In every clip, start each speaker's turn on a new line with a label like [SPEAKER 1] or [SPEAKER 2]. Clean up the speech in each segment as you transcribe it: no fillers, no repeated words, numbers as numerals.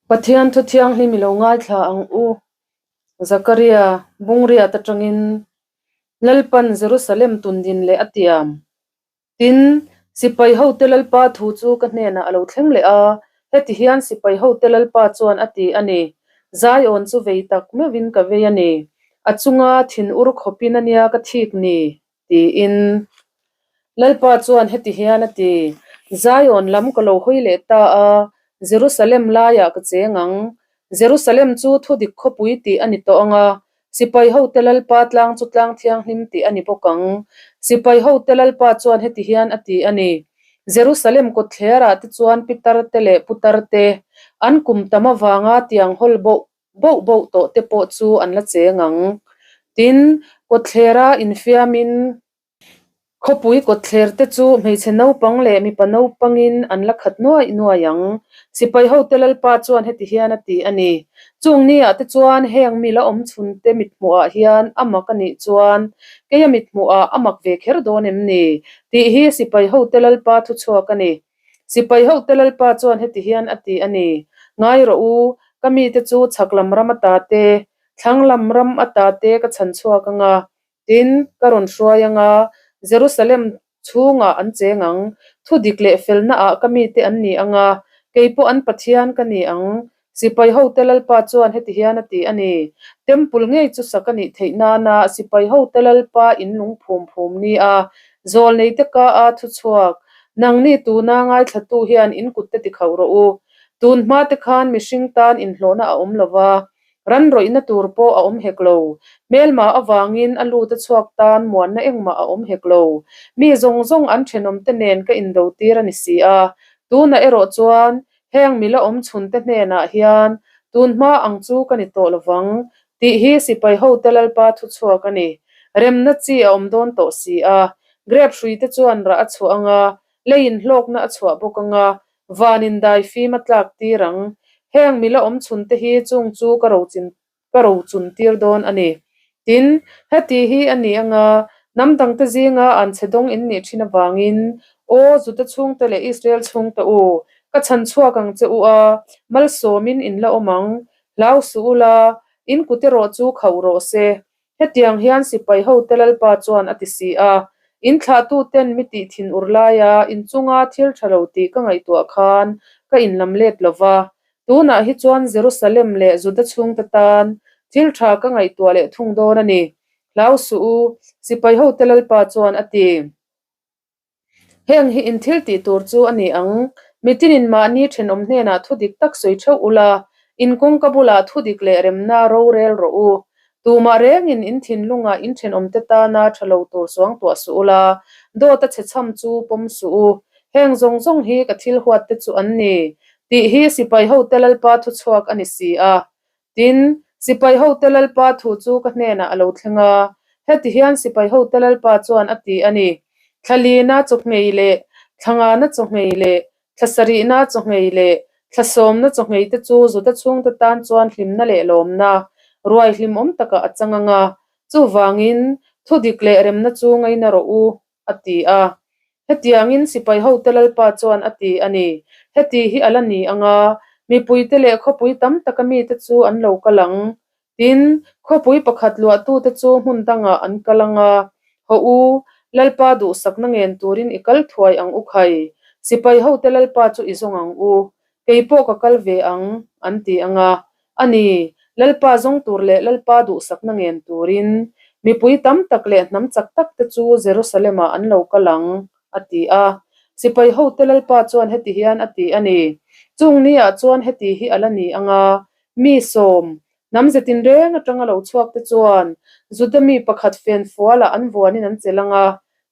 [SPEAKER 1] Pathian thu thianghlim i lo ngaithla ang u. Zakaria bungriat atangin Lalpan Jerusalem tundin leh a tiam. Tin, sipai hote Lalpa thu chu ka hnenah a lo thleng leh a, heti hian sipai hote Lalpa chuan a ti a ni, Zion chu vei tak meuhin ka vei a ni, a chunga thinur khawpin a nia ka thik ni, tiin. Lalpa chuan heti hian a ti, Zion lam ka lo hawi leh ta a, Jerusalem laiah ka cheng ang. Jerusalem chu thudik khawpui tih a ni tawh ang a, sipai hote Lalpa tlang chu tlang thianghlim tih a ni bawk ang. Sipai hote Lalpa chuan heti hian a ti a ni, Jerusalem kawtthlerah te chuan pitar te leh putar te, an kum tam avanga tiang hawl boh boh boh tawh te pawh chu an la cheng ang. Tin, kawtthlera infiamin khawpui kawtthler te chu hmeichhe naupang leh mipa naupangin an la khat nuai nuai ang. Sipai hote Lalpa chuan heti hian a ti a ni. Chung niah te chuan heng mi la awm chhun te mithmuhah hian a mak a nih chuan keia mithmuhah a mak ve kher dawn em ni? Tih hi sipai hote Lalpa thuchhuak a ni. Sipai hote Lalpa chuan heti hian a ti a ni, Ngai rawh u, ka mite chu chhak lam ram ata te, thlang lam ram ata te ka chhan chhuak ang a, tin, ka rawn hruai ang a, Jerusalem chhungah an cheng ang, thu dik leh felnaah ka mite an ni ang a, kei pawh an Pathian ka ni ang, Sipai hote Lalpa chuan heti hian a ti a ni, Temple ngei chu sak a nih theih nana sipai hote Lalpa in lung phum phum ni a, zawlneite ka a thu chhuak, Nangni tuna ngaithlatu hian in kutte ti khauh rawh u. Tun hma te khan mihring tan inhlawhna a awm lo va, ran rawihna tur pawh a awm hek lo. Hmelma avangin a lut a chhuak tan muanna engmah a awm hek lo. Mi zawng zawng an thenawmte nen ka indo tir a ni si a, tunah erawh chuan Heng mila awm chhunte hnenah hian tun hma ang chu ka ni tawh lovang tih hi sipai hote Lalpa thu chhuak a ni. Remna chi a awm dawn tawh si a, grep hruite chuan rah a chhuah ang a, leiin hlawkna a chhuah bawk ang a, vanin dai fim a tlak tir ang. Heng mila awm chhunte hi chung chu ka rochin ka ro chun tir dawn a ni. Tin, heti hi a ni anga, hnam dangte zinga an chhe dawng in nih thin avangin, Aw, Juda chhungte leh Israel chhungte u, ka chhan chhuak ang che u a, malsawmin in la awm ang, hlau suh ula, in kut erawh chu khauh rawh se. Hetiang hian sipai hote Lalpa chuan a ti si a, In thlahtuten mi tih thin ur laia in chunga thil tha lo tih ka ngaihtuah khan ka inlam let lo va, Tunah hi chuan Jerusalem leh Juda chhungte tan thil tha ka ngaihtuah leh thung dawn a ni. Hlau suh u, sipai hote Lalpa chuan a ti. Heng hi in thil tih tur chu a ni ang. Mitinin mahni thenawm hnenah thu dik tak sawi theuh ula, in kawngka bulah thu dik leh remna rorel rawh u. Tumah rengin in thinlungah in thenawmte tana tha lo tur suang tuah suh ula, dawt a chhechham chu pawm suh u. Heng zawng zawng hi ka thil huatte chu an ni, tih hi sipai hote Lalpa thu chhuak a ni si a. Tin, sipai hote Lalpa thu chu ka hnenah a lo thleng a, heti hian sipai hote Lalpa chuan a ti a ni, Thlalina chawhngei leh thlangana chawhngei leh Thla sarihna chawhngei leh thla sawmna chawhngei te chu Juda chhungte tan chuan hlimna leh lawmna, ruai hlimawm takah a chang ang a. Chuvangin, thu dik leh remna chu ngaina rawh u, a ti a. Hetiangin sipai hote Lalpa chuan a ti a ni. Heti hi a la ni ang a, mipuite leh khawpui tam taka mite chu an lo kal ang. Tin, khawpui pakhat luahtute chu hmun dangah an kal ang a, Haw u, Lalpa duhsakna ngen turin i kal thuai ang u khai, sipai hote Lalpa chu i zawng ang u, kei pawh ka kal ve ang, an ti ang a. A ni, Lalpa zawng tur leh Lalpa duhsakna ngen turin mipui tam tak leh hnam chak tak te chu Jerusalem-ah an lo kal ang, a ti a. Sipai hote Lalpa chuan heti hian a ti a ni, Chung niah chuan heti hi a la ni ang a, Mi sawm, hnam ze tinreng atanga lo chhuak te chuan Juda mi pakhat fen fualah an vuanin an chelh ang a,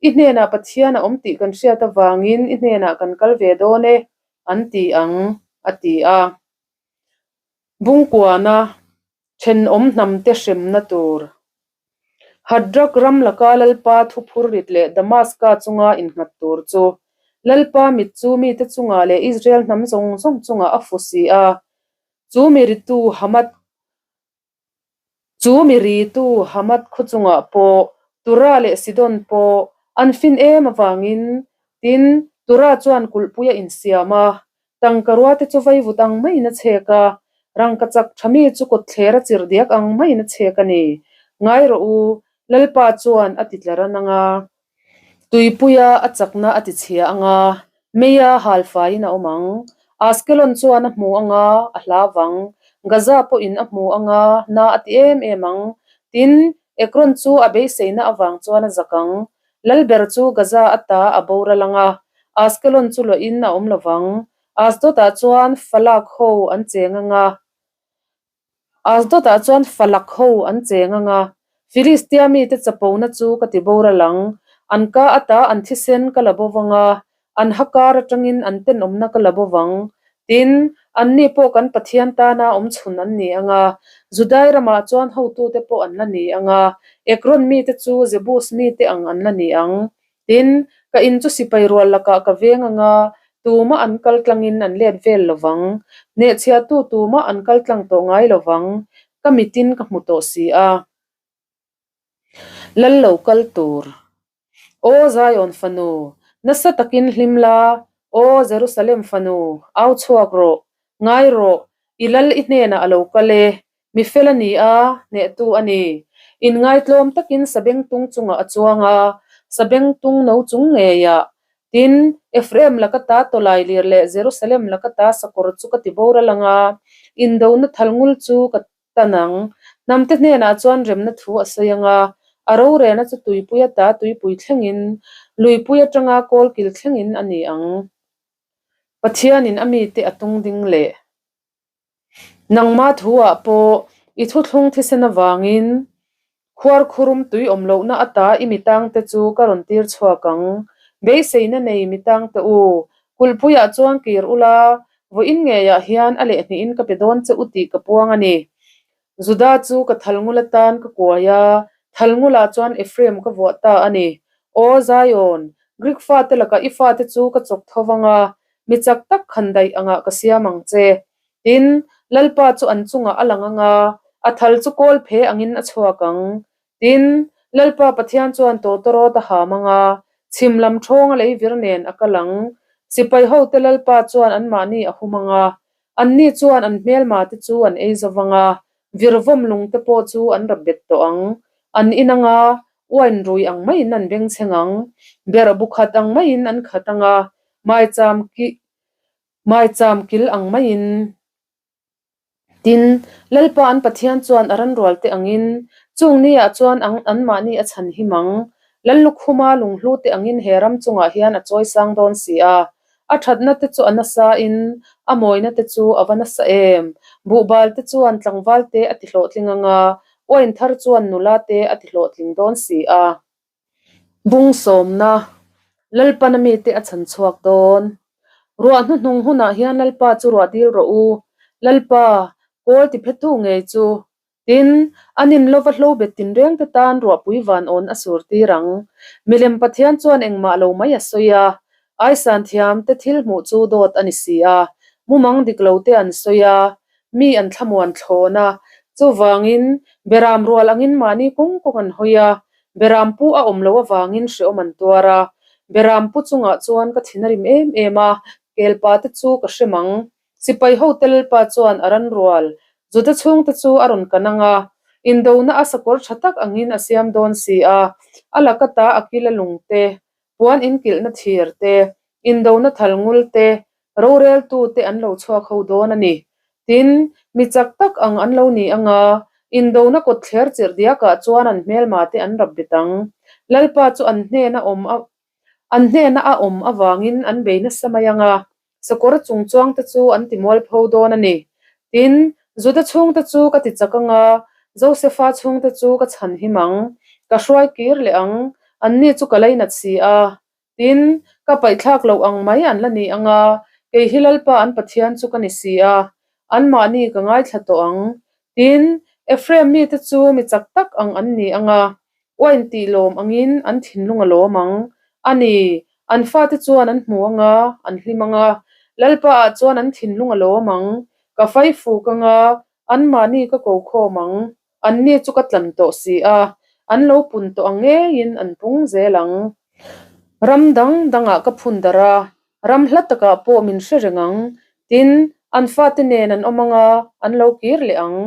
[SPEAKER 1] I hnenah Pathian a awm tih kan hriat avangin i hnenah kan kal ve dawn e, an ti ang, a ti a. Bungkuana thenawm hnamte hremna tur. Hadrak ram laka Lalpa thu phurrit leh Damaska chunga innghat tur chu Lalpa mit chu mite chungah leh Israel hnam zawng zawng chungah a fu si a. Chu mi ritu Hamath Chu mi ritu Hamath khaw chungah pawh Tura leh Sidon pawh an fin em avangin tin Tura chuan kulhpui a insiam a, tangka ruate chu vaivut ang maiin a chhek a. Rangkachak tha mi chu kawtthler a chirh diak ang maiin a chhek a ni. Ngai rawh u, Lalpa chuan a ti tla ran ang a. Tuipuia a chakna a ti chhia ang a, meia hal faiin a awm ang. Askelon chuan a hmu ang a, a hlau vang. Gaza pawhin a hmu ang a, na a ti em em ang. Tin, Ekron chu a beiseina avang chuan a zak ang. Lalber chu Gaza ata a boral ang a, Askelon chu luahin a awm lo vang. Asdod-ah chuan Falak ho an cheng ang a. Asdod-ah chuan Falak ho an cheng ang a. Filistia mite chapona chu ka ti boral ang. An ka ata an thisen ka la bo vang a, an ha kar atangin an tenawmna ka la bo vang. Tin, anni pawh kan Pathian tana awm chhun an ni ang a, Judai ramah chuan hotute pawh an la ni ang a, Ekron mite chu Jebus mite ang an la ni ang. Tin, ka in chu sipai rual lakah ka veng ang a, tumah an kal tlangin an let vel lo vang. Hnehchhiahtu tumah an kal tlang tawh ngai lo vang, ka mitin ka hmu tawh si a. Lal lo kal tur. Aw Zion fanu, nasa takin hlim la, Aw Jerusalem fanu, au chhuak rawh, ngai rawh, i lal i hnenah a lo kal e, mi fel a ni a, hnehtu a ni. Inngaitlawm takin sabengtung chungah a chuang a, sabengtung no chung ngeiah. Tin, Ephraim laka ta tawlailir leh Jerusalem laka ta sakawr chu ka ti boral ang a, indona thalngul chu ka Tan ang. Hnamte hnenah chuan remna thu a sawi ang a, a rorelna chu tuipui ata tuipui thlengin, luipui atanga kawlkil thlengin a ni ang. Pathianin a mite a tung ding leh. Nangma thuah pawh i thuthlung thisen avangin Khuarkhurum tui awm lohna ata i mitangte chu ka rawn tir chhuak ang. Beiseina nei mitangte u, kulhpuiah chuan kir ula, vawiin ngeiah hian a lehhnihin ka pe dawn che u tih ka puang a ni. Juda chu ka thalngul atan ka kuai a, thalngulah chuan Ephraim ka vuah ta a ni. Aw Zion, Greek fate lakah i fate chu ka chawk tho vang a, mi chak tak khan daih angah ka siam ang che. Tin, Lalpa chu an chungah a lang ang a, a thal chu kawl phe angin a chhuak ang. Tin, Lalpa Pathian chuan tawtawrawt a ham ang a, chhim lam ṭhawnga lei vir nen a kal ang. Sipai hote Lalpa chuan anmahni a hum ang a, anni chuan an hmelmate chu an ei zo vang a, virvawm lungte pawh chu an rap bet tawh ang. An in ang a, uain rui ang maiin an bengchheng ang, berh bu khat ang maiin an khat ang a, maicham ki Maicham kil ang maiin. Tin, Lalpa an Pathian chuan a ranrual te angin, chung niah chuan ang anmahni a chhan him ang. Lallukhuma lunghlu te angin he ram chungah hian a chawi sang dawn si a. A thatna te chu a nasa in, a mawina te chu a va nasa em. Buhbal te chuan tlangval te a ti hlawhtling ang a, uain thar chuan nula te a ti hlawhtling dawn si a. Bung sawmna, Lalpana mite a chhan chhuak dawn. Ruah hnuhnung hunah hian Lalpa chu ruah dil rawh u. Lalpa, kawl ti phetu ngei chu. Tin, an in lova hlo bet tinreng te tan ruahpui van awn a sur tir ang. Milem Pathian chuan engmah lo mai a sawi a. Aisan thiam te thil hmuh chu dawt a ni si a. Mumang dik lo te an sawi a. Mi an thlamuan thlawn a. Chuvangin, beram rual angin mahni kawng kawng an hawi a. Beram pu a awm loh avangin hrehawm an tuar a, Beram pu chungah chuan ka thin a rim em em a, kelpa te chu ka hre mang. Sipai hotel pa chuan a ran rual, Juda chhungte chu a rawn kan ang a, indona a sakawr tha tak angin a siam dawn si a, a laka ta a kila lung te, puan inkilhna thir te, indona thal ngul te, roreltu te an lo chhuak ho dawn a ni. Tin, mi chak tak ang an lo ni ang a, indona kawtthler chirh diakah chuan an hmelma te an rap bet ang. Lalpa chu an hnena awm a an hnena a awm avangin an bei nasa mai ang a, sakawr chung chuang te chu an ti mualpho dawn a ni. Tin, Juda chhungte chu ka ti chak ang a, Josefa chhungte chu ka chhan him ang, ka hruai kir leh ang, anni chu ka leinat si a, Tin, ka paihthlak loh ang mai an la ni ang a, kei hi Lalpa an Pathian chu ka ni si a, anmahni ka ngaithla tawh ang. Tin, Ephraim mite chu mi chak tak ang an ni ang a, uain tih lawm angin an thinlung a lawm ang. A ni, an fate chuan an hmu ang a, an hlim ang a, Lalpaah chuan an thinlung a lawm ang. Ka faifuk ang a, Anmahni ka ko khawm ang, anni chu ka tlan tawh si a, an lo pun tawh ang ngeiin an pung zel ang. Ram dang dangah ka phun darh a, ram hla takah pawh min hre reng ang, tin, An fate nen an awm ang a, an lo kir leh ang.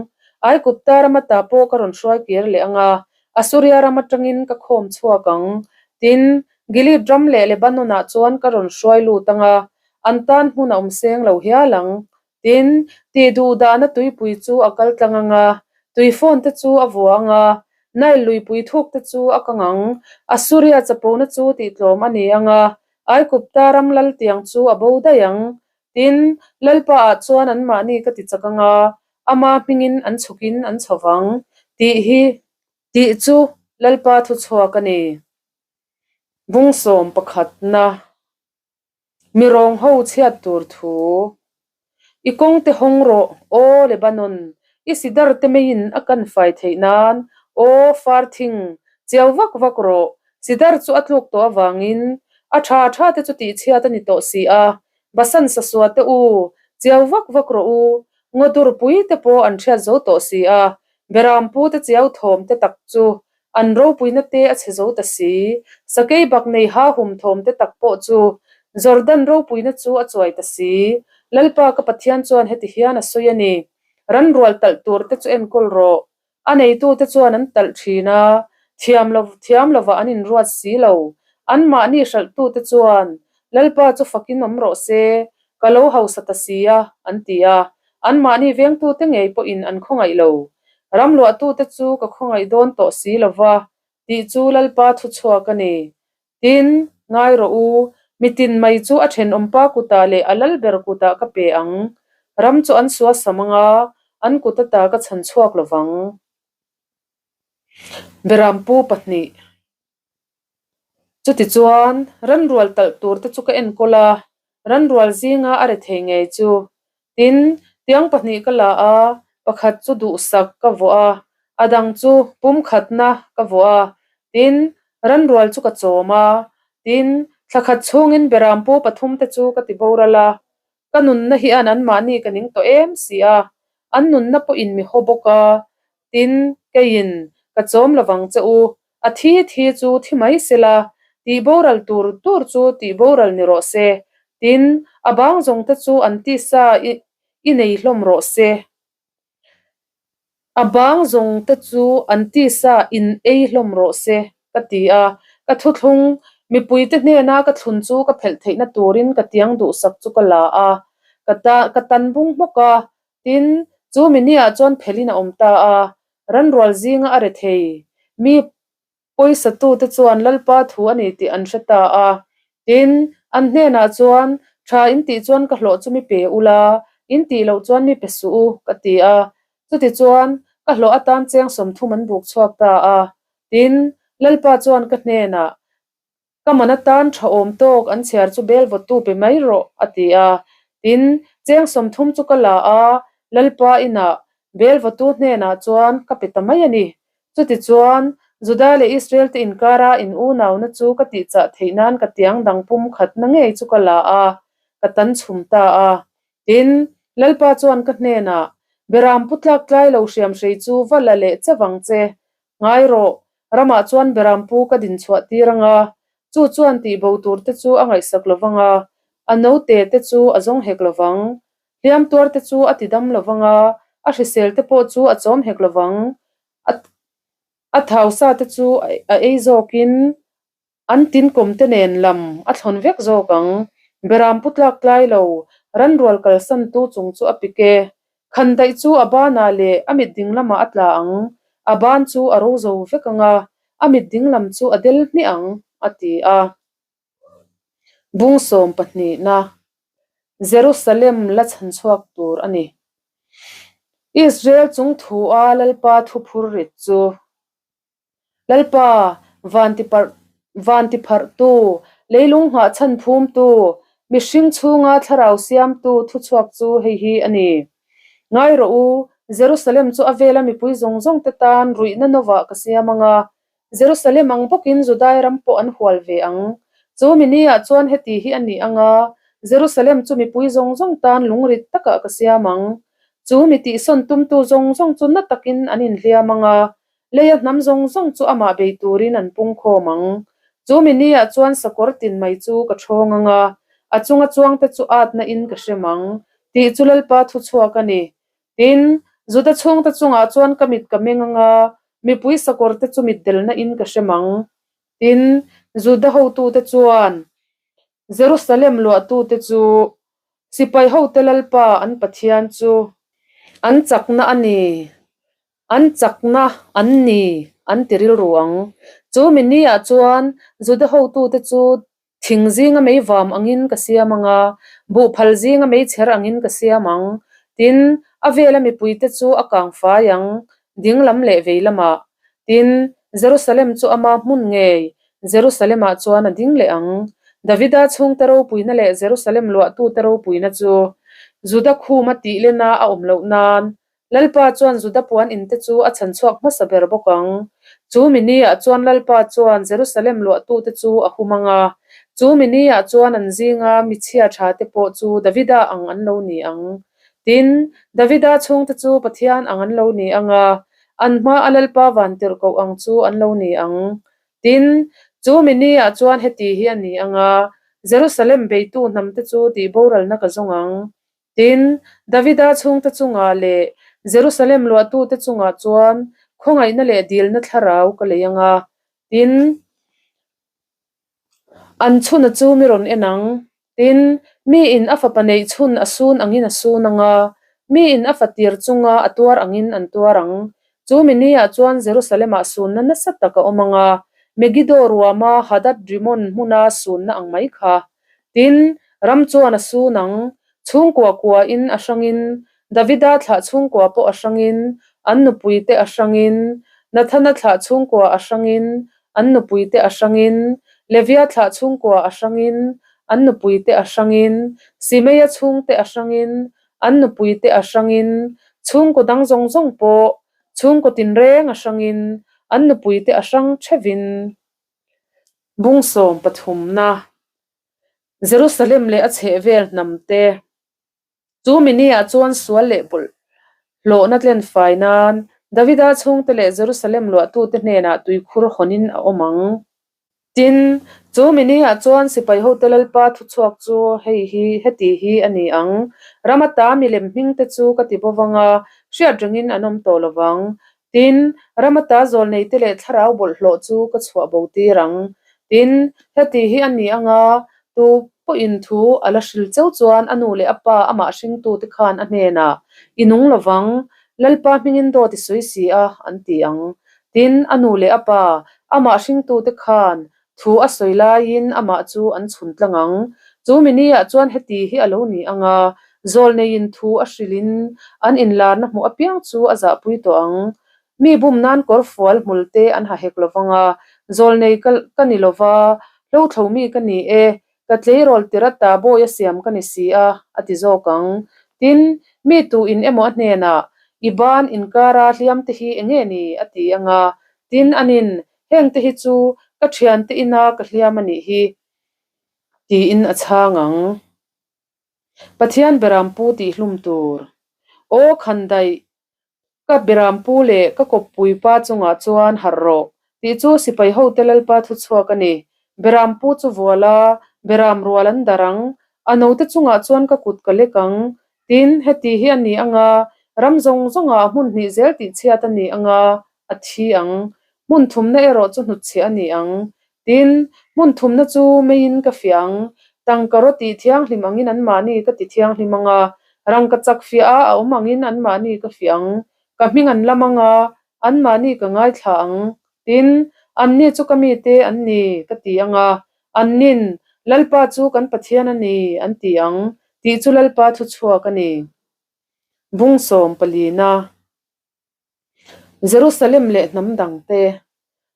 [SPEAKER 1] Aigupta ram ata pawh ka rawn hruai kir leh ang a, Asuria ram atangin ka khawm chhuak ang. Tin, Gilead ram leh Lebanon-ah chuan ka rawn hruai lut ang a, an tan hmun a awm seng lo hial ang. Tin, tih duh dahna tuipui chu a kal tlang ang a, tuifawn te chu a vua ang a, Nile luipui thuk te chu a kang ang. Asuria chapona chu tihtlawm a ni ang a, Aigupta ram lal tiang chu a bo daih ang. Tin, Lalpa ah chuan anmahni ka ti chak ang a, ama hmingin an chhukin an chho vang, tih hi tih chu Lalpa thuchhuak a ni. Bungsawm pakhatna. Mi rawng ho chhiat tur thu. I kawng te hawng rawh, aw Lebanon, i sidar te meiin a kan fai theih nan, aw far thing, chiau vak vak rawh, sidar chu a tluk tawh avangin a tha tha te chu tihchhiat a ni tawh si a, Basan sasua te u, chiau vak vak rawh u, ngaw dur pui te pawh an hriat zo tawh si a, beram pu te chiau thawm te tak chu An ropuina te a chhe zo ta si. Sakei bak nei ha hum thawm te tak pawh chu Jordan ropuina chu a chuai ta si. Lalpa ka Pathian chuan heti hian a sawi a ni, Ran rual talh tur te chu enkawl rawh. A neitu te chuan an talh thin a, thiam lo thiam lovah an inruat si lo. Anmahni hralhtu te chuan, Lalpa chu fakin awm rawh se, ka lo hausa ta si a, an ti a. Anmahni vengtute ngei pawhin an khawngaih lo. Ram luahtute chu ka khawngaih dawn tawh si lo va, tih chu Lalpa thuchhuak a ni. Tin, ngai rawh u, mitin mai chu a thenawmpa kutah leh a lal ber kutah ka pe ang. Ram chu an suasam ang a, an kut ata ka chhan chhuak lo vang. Berampu pahnih. Chutichuan, ranrual talh tur te chu ka enkawl a, ranrual zinga a rethei ngei chu. Tin, tiang pahnih ka la a, pakhat chu duhsak ka vuah a, a dang chu pumkhatna ka vuah a. Tin, ranrual chu ka chawm a. Tin, thla khat chhungin berampu pathum te chu ka ti boral a. Ka nunna hian anmahni ka ning tawh em si a, an nunna pawhin mi haw bawk a. Tin, keiin ka chawm lovang che u, A thi thi chu thi mai se la, tih boral tur tur chu tih boral ni rawh se, tin, a bang zawng te chu an tisa i i nei hlawm rawh se. A bang zawng te chu an tisa in ei hlawm rawh se, ka ti a. Ka thuthlung, mipuite hnena ka thlun chu ka phelh theihna turin ka tiang duhsak chu ka la a, ka ta ka tan bung hmawk a, Tin, chu mi niah chuan phelhin a awm ta a, ranrual zinga a rethei. Mi pawisatute chuan Lalpa thu a ni tih an hre ta a. Tin, an hnenah chuan, Tha in tih chuan ka hlawh chu mi pe ula, in tih loh chuan mi pe suh u, ka ti a. Chutichuan, ka hlawh atan cheng 30 an buk chhuak ta a. Tin, Lalpa chuan ka hnenah, Ka man atan tha awm tawk an chhiar chu bel vawtu pe mai rawh, a ti a. Tin, cheng 30 chu ka la a, Lalpa inah bel vawtu hnenah chuan ka pe ta mai a ni. Chutichuan, Juda leh Israel te inkara in unauna chu ka tihchah theih nan ka tiang dang pum khatna ngei chu ka la a, ka tan chhum ta a. Tin, Lalpa chuan ka hnenah, Beram pu tlak tlai lo hriam hrei chu va la leh che vang che, Ngai rawh, ramah chuan berampu ka din chhuah tir ang a, chu chuan tih bo tur te chu a ngaihsak lo vang a, a note te chu a zawng hek lo vang. Hliam tuar te chu a ti dam lo vang a, a hrisel te pawh chu a chawm hek lo vang. A a thausa te chu a ei zawkin An tinkawm te nen lam a thlawn vek zawk ang. Beram pu tlak tlai lo, ranrual kalsan tu chung chu a pik e. Khandaih chu a banah leh a mit ding lamah a tla ang, a ban chu a ro zo vek ang a, a mit ding lam chu a del hmiah ang, a ti a. Bung sawm pahnihna, Jerusalem la chhan chhuak tur a ni. Israel chung thu a Lalpa thu phur rit chu. Lalpa, van ti parh, van ti pharhtu, leilung nghah chhan phumtu, mihring chhunga thlarau siamtu thuchhuak chu hei hi a ni. Ngai rawh u, Jerusalem chu a vela mipui zawng zawng te tan ruihna novah ka siam ang a, Jerusalem ang bawkin Judai ram pawh an hual ve ang. Chu mi niah chuan heti hi a ni ang a, Jerusalem chu mipui zawng zawng tan lungrit takah ka siam ang. Chu mi tihsawn tumtu zawng zawng chu na takin an inhliam ang a, Leia hnam zawng zawng chu amah bei turin an pung khawm ang. Chu mi niah chuan sakawr tin mai chu ka ṭhawng ang a, a chunga chuangte chu atna in ka hrem ang. Tih chu Lalpa thu chhuak a ni. Tin, Juda chhungte chungah chuan ka mit ka meng ang a, mipui sakawrte chu mitdelna in ka hrem ang. Tin, Juda hotute chuan Jerusalem luahtute chu sipai hote Lalpa an Pathian chu an chakna a ni. An chakna an ni an ti rilru ang. Chu mi niah chuan Juda hotute chu thing zinga mei vam angin ka siam ang a, buhphal zinga mei chher angin ka siam ang. Tin, a vela mipuite chu a kang fai ang, ding lam leh vei lamah. Tin, Jerusalem chu ama hmun ngei, Jerusalem-ah chuan a ding leh ang. Davida chhungte ropuina leh Jerusalem luahtute ropuina chu Juda khuma tih lena a awm loh nan Lalpa chuan Juda puan inte chu a chhan chhuak hmasa ber bawk ang. Chu mi niah chuan Lalpa chuan Jerusalem luahtute chu a hum ang a, chu mi niah chuan an zinga mi chhia thate pawh chu Davida ang an lo ni ang. Tin, Davida chhungte chu Pathian ang an lo ni ang a, an hmaa Lalpa vantirhkoh ang chu an lo ni ang. Tin, chu mi niah chuan heti hi a ni ang a, Jerusalem beitu hnamte chu tihboralna ka zawng ang. Tin, Davida chhungte chungah leh Jerusalem luahtute chungah chuan khawngaihna leh dilna thlarau ka lei ang a. Tin, an chhuna chu mi rawn en ang. Tin, miin a fapa neih chhun a sun angin a sun ang a, miin a fa tir chunga a tuar angin an tuar ang. Chu mi niah chuan Jerusalem-ah sunna nasa tak a awm ang a, Megiddo ruama Hadad-Rimon hmuna sunna ang mai kha. Tin, ram chuan a sun ang, chhungkua kuain a hrangin, Davida thlah chhungkua pawh a hrangin, an nupuite a hrangin, Nathana thlah chhungkua a hrangin, an nupuite a hrangin, Levia thlah chhungkua a hrangin, an nupuite a hrangin, Simeia chhungte a hrangin, an nupuite a hrangin, chhungkaw dang zawng zawng pawh, chhungkaw tinreng a hrangin, an nupuite a hrang theuhin. Bung sawm pathumna, Jerusalem leh a chhehvel hnam te, chu mi niah chuan sual leh bawlh hlawhna tlen fai nan Davida chhungte leh Jerusalem luahtute hnenah tuikhur hawnin a awm ang. Tin, chu mi niah chuan sipai hote Lalpa thuchhuak chu hei hi heti hi a ni ang, Ram ata milem hmingte chu ka ti bo vang a, hriat rengin an awm tawh lo vang. Tin, ram ata zawlneite leh thlarau bawlhhlawh chu ka chhuah bo tir ang. Tin, heti hi a ni anga, tu pawhin thu a la hril cheu chuan a nu leh a pa amah hringtute khan a hnenah, I nung lo vang, Lalpa hmingin dawt i sawi si a, an ti ang. Tin, a nu leh a pa amah hringtute khan thu a sawi laiin amah chu an chhun tlang ang. Chu mi niah chuan heti hi a lo ni ang a, zawlneiin thu a hrilhin an inlarna hmuh apiang chu a zahpui tawh ang. Mi bum nan kawr fual hmul te an ha hek lo vang a, zawlnei ka ka ni lo va, hlothlo mi ka ni e, ka tleirawl tir ata bawi a siam ka ni si a, a ti zawk ang. Tin, mi tu in emaw a hnenah, I ban inkara hliam te hi enge ni? a ti ang a, tin anin, Hengte hi chu ka thiante ina ka hliam a nih hi, tiin a chhang ang. Pathian Berampu tih hlum tur. Aw khandaih, ka Berampu leh ka kawppui pa chungah chuan harh rawh, tih chu sipai hote Lalpa thuchhuak a ni. Berampu chu vual a, Beram rual an dar ang. A note chungah chuan ka kut ka lek ang. Tin, heti hi a ni ang a, ram zawng zawngah hmun hnih zel tihchhiat a ni ang a, a thi ang. Hmun thumna erawh chu hnutchhiah a ni ang. Tin, hmun thumna chu meiin ka fiah ang. Tangka raw tih thianghlim angin anmahni ka ti thianghlim ang a, rangkachak fiah a a awm angin anmahni ka fiah ang. Ka hming an lam ang a, anmahni ka ngaithla ang. Tin, anni chu ka mite an ni, ka ti ang a, annin, Lalpa chu kan Pathian a ni, an ti ang, tih chu Lalpa thuchhuak a ni. Bung sawm palina. Jerusalem leh hnam dangte.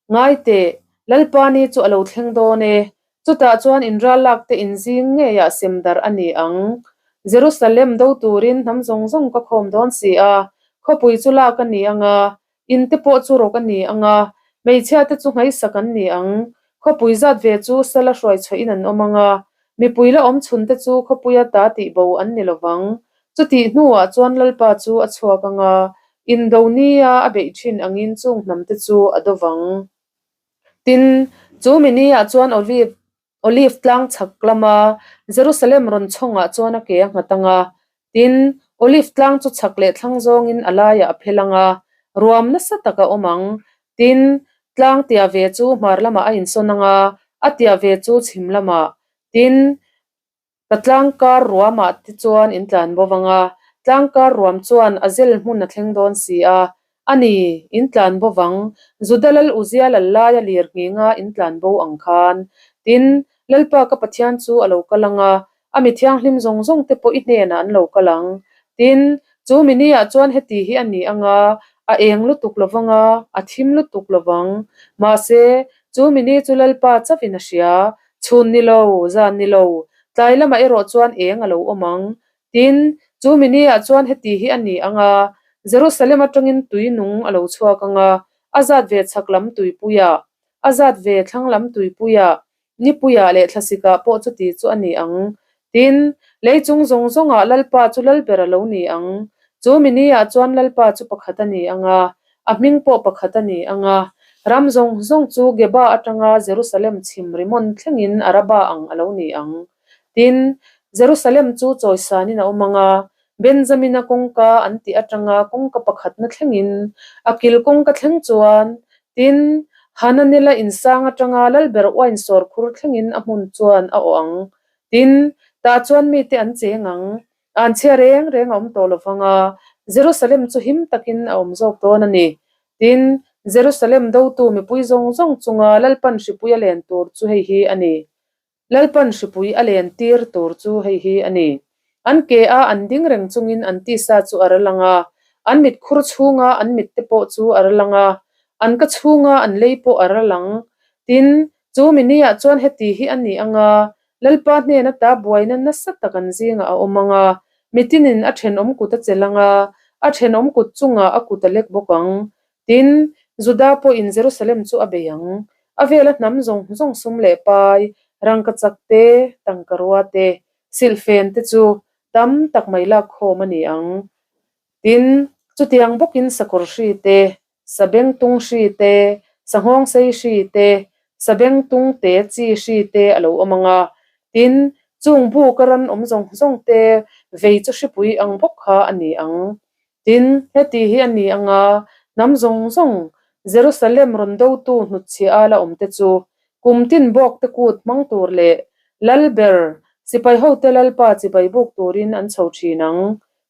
[SPEAKER 1] Ngai teh, Lalpa ni chu a lo thleng dawn e, chutah chuan inral lakte inzing ngeiah sem darh a ni ang. Jerusalem do turin hnam zawng zawng ka khawm dawn si a, khawpui chu lak a ni ang a, inte pawh chu rawk a ni ang a, hmeichhiate chu ngaihsak an ni ang. Khawpui zat ve chu sala hruai chhuahin an awm ang a, mipui la awm chhunte chu khawpuia ta tihbo an ni lo vang. Chutih hnuah chuan Lalpa chu a chhuak ang a, indo nia a beih thin angin chung hnamte chu a do vang. Tin, chu mi niah chuan Olive Olive tlang chhak lama Jerusalem rawn chhawngah chuan a ke a nghat ang a. Tin, Olive tlang chu chhak leh thlang zawngin a laiah a phel ang a, ruam nasa tak a awm ang. Tin, tlang tia ve chu hmar lamah a insawn ang a, a tia ve chu chhim lamah. Tin, Ka tlangkar ruamah te chuan in tlan bo vang a, tlangkar ruam chuan a zel hmun a thleng dawn si a. A ni, in tlan bo vang, Juda lal Uzia lal laia lir nghinga in tlan bo ang khan. Tin, Lalpa ka Pathian chu a lo kal ang a, a mi thianghlim zawng zawng te pawh i hnenah an lo kal ang. Tin, chu mi niah chuan heti hi a ni ang a, a eng lutuk lo vang a, a thim lutuk lo vang. Mahse, chu mi ni chu Lalpa chauhin a hria, Chhun ni lo, zan ni lo, tlai lamah erawh chuan eng a lo awm ang. Tin, chu mi niah chuan heti hi a ni ang a, Jerusalem atangin tui nung a lo chhuak ang a, a zat ve chhak lam tuipuiah, a zat ve thlang lam tuipuiah, nipuiah leh thlasikah pawh chuti chu a ni ang. Tin, lei chung zawng zawngah Lalpa chu Lalber a lo ni ang. Chu mi niah chuan Lalpa chu pakhat a ni ang a, a hming pawh pakhat a ni ang a. Ram zawng zawng chu Geba atanga Jerusalem chhim Rimon thlengin Araba ang a lo ni ang. Tin, Jerusalem chu chawisanin a awm ang a, Benjamina kawngka an tih atanga kawngka pakhatna thlengin a kil kawngka thleng chuan, tin, Hananela insang atanga Lalber uain sawrkhur thlengin a hmun chuan a awh ang. Tin, tah chuan mite an cheng ang. An chhia reng reng a awm tawh lo vang a, Jerusalem chu him takin a awm zawk dawn a ni. Tin, Jerusalem dotu mipui zawng zawng chunga Lalpan hripui a len tur chu hei hi a ni. Lalpan hripui a len tir tur chu hei hi a ni. An ke a an ding reng chungin an tisa chu a ral ang a, an mit khur chhunga an mit te pawh chu a ral ang a, an ka chhunga an lei pawh a ral ang. Tin, Chu mi niah chuan heti hi a ni ang a, Lalpa hnen ata buaina nasa tak an zingah a awm ang a, mitinin a thenawm kut a chelh ang a, a thenawm kut chungah a kut a lek bawk ang. Tin, Juda pawhin Jerusalem chu a bei ang. A vela hnam zawng zawng sum leh pai, rangkachak te, tangkarua te, silhfen te chu tam tak mai lakkhawm a ni ang. Tin, chutiang bawkin sakawr hri te, Sabengtung hri te, sanghawngsei hri te, sabengtung te chi hri te a lo awm ang a. Tin, chung buka ran awm zawng zawng te vei chu hripui ang bawk kha a ni ang. Tin, heti hi a ni ang a, hnam zawng zawng, Jerusalem rawn dotu hnutchhiah a la awm te chu, kum tin bawk te kut hmang tur leh lal ber, sipai hote lalpa chibai buk turin an chho thin ang.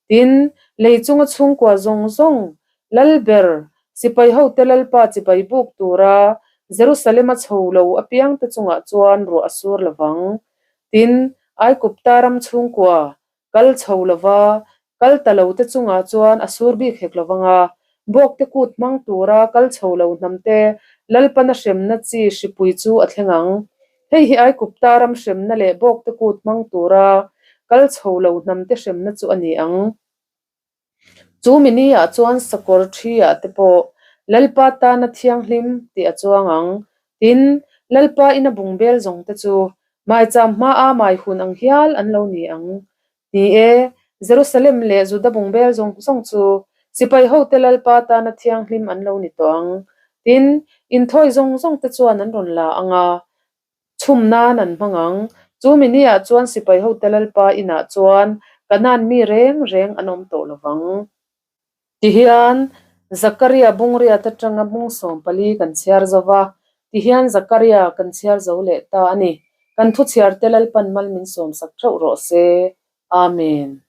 [SPEAKER 1] Tin, lei chunga chhungkua zawng zawng, Lalber, sipai hote Lalpa chibai buk tura Jerusalem-a chho lo apiangte chungah chuan ruah a sur lo vang. Tin, Aikupta ram chhungkua, kal chho lova, kal ta lote chungah chuan a sur bik hek lo vang a, bawkte kut hmang tura kal chho lo hnamte Lalpana hremna chi hripui chu a thleng ang. Hei hi Aikupta ram hremna leh bawkte kut hmang tura kal chho lo hnamte hremna chu a ni ang. Chu mi niah chuan sakawr thi-ah te pawh Lalpa tana thianghlim tih a chuang ang. Tin, Lalpa ina bungbel zawng te chu maicham hmaa mai hun ang hial an lo ni ang. Ni e, Jerusalem leh Juda bungbel zawng zawng chu sipai hote Lalpa tana thianghlim an lo ni tawh ang. Tin, inthawi zawng zawng te chuan an rawn la ang a, chhum nan an hmang ang. Chu mi niah chuan sipai hote Lalpa inah chuan Kanaan mi reng reng an awm tawh lo vang. Tihian Zakaria bungriat atanga bung 14 kan chhiar zo va, tihian Zakaria kan chhiar zo leh ta a ni. Kan thu chhiarte Lalpan mal min sawmsak theuh rawh se. Amen.